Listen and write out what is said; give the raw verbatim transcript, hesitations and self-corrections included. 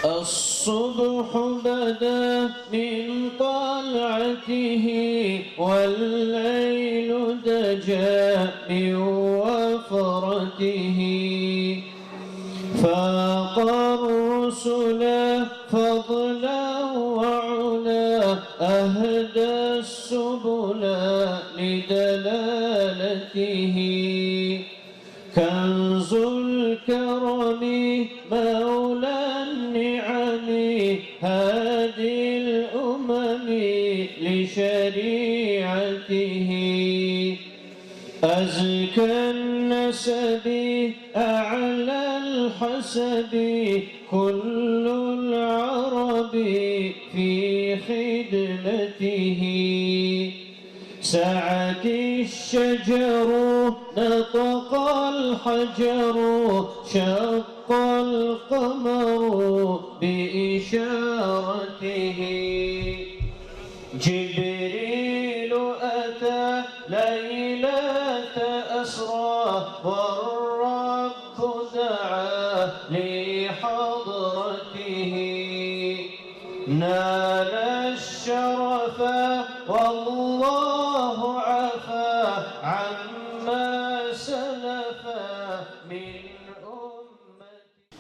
الصبح بدا من طلعته، والليل دجا من وفرته. فاق الرسل فضلا وعلا، أهدى السبل لدلالته. كنز الكرم مولى النعم، هادي الأمم لشريعته. أزكى النسب أعلى الحسب، كل العرب في خدمته. سعت الشجر، نطق الحجر، شق القمر بإشارته. جبريل أتى ليلة أسرى، والرب دعا لحضرته. نال الشرف